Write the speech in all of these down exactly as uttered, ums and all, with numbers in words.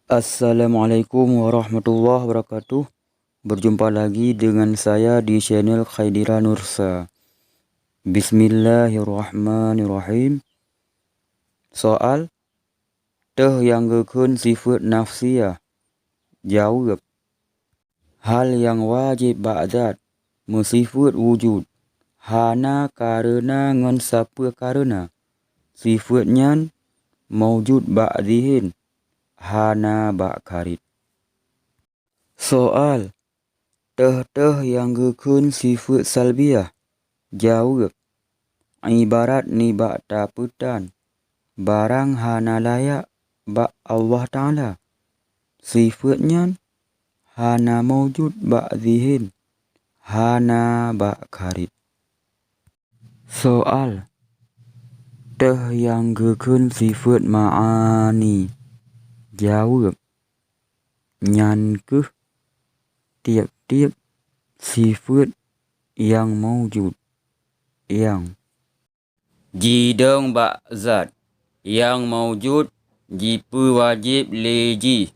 Assalamualaikum warahmatullahi wabarakatuh. Berjumpa lagi dengan saya di channel Khaidira Nursa. Bismillahirrahmanirrahim. Soal, teuh nyang geukheun sifeuet nafsiyah? Jaweueb, hal nyang wajéb bak zat meusifeuet wujud, hana kareuna ngon sapeue kareuna. Sifeuet nyan maujud bak zihin, hana bak kharij. Soal, teuh-teuh nyang geukheun sifeuet salbiyah? Jaweueb, ibarat nibak tapeutan barang hana layak bak Allah Taala. Sifeuet nyan hana maujud bak zihin, hana bak kharij. Soal, teuh nyang geukheun sifeuet ma'ani? Jaweueb, nyan kheueh tieb-tieb sifeuet nyang maujud, nyang jidong bak zat nyang maujud jipeuwajéb lé jih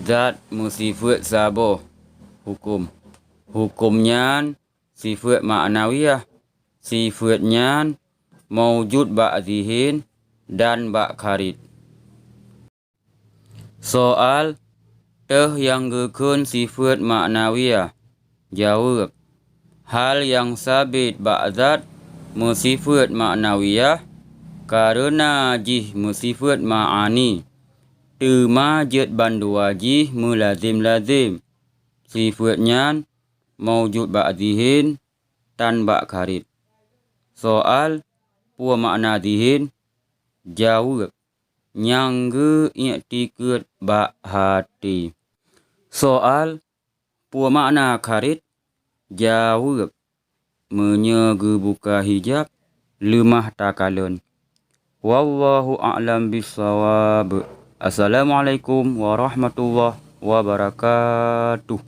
zat meusifeuet saboh huköm. Huköm nyan sifeuet ma'nawiyah. Sifeuet nyan maujud bak zihin dan bak kharij. Soal, teuh nyang geukheun sifeuet ma'nawiyah? Jaweueb, hal nyang sabit bak zat meusifeuet ma'nawiyah kareuna jih meusifeuet ma'ani, teuma jeuet bandua jih meulazém-lazém. Sifeuet nyan maujud bak zihin dan bak kharij. Soal, peue makna zihin? Jaweueb, nyang geu-iktikeut bak até. Soal, peue makna kharij? Jaweueb, meunyoe geubuka hijab, leumah takalon. Wallahu a'lam bissawab. Assalamualaikum warahmatullahi wabarakatuh.